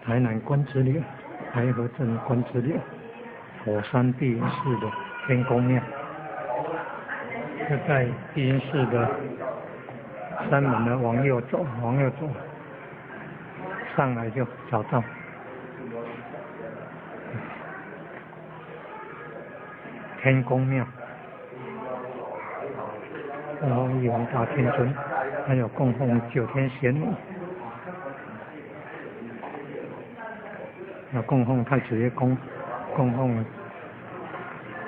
台南關子嶺白河鎮關子嶺火山碧雲寺的天公廟，就在碧雲寺的山門呢，往右走，往右走，上來就找到天公廟，然後玉皇大天尊，還有供奉九天玄女。供奉太子爺公，供奉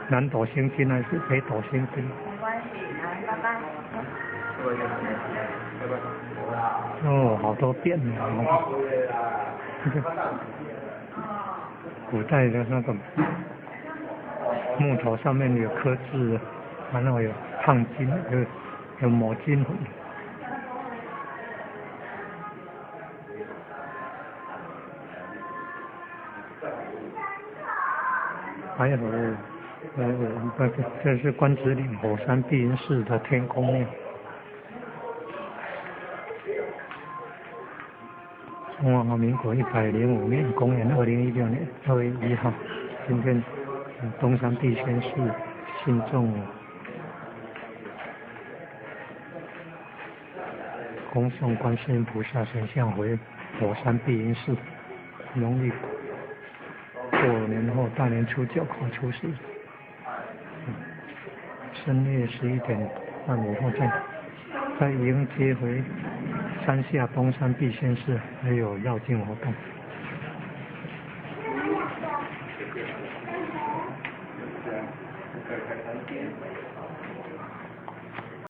南斗星君還是北斗星君？沒關係，來，拜拜。哦，好多變哦。古代的那個木頭上面有刻字，然後有燙金，有抹金粉。還有，這是關子嶺火山碧雲寺的天公廟。中華民國105年，公元2016年2月1號，今天東山碧仙寺信眾恭送觀世音菩薩神像回火山碧雲寺，農曆過年後大年初九考初四，深夜11點半以後再迎接回山下東山碧仙寺，還有繞境活動。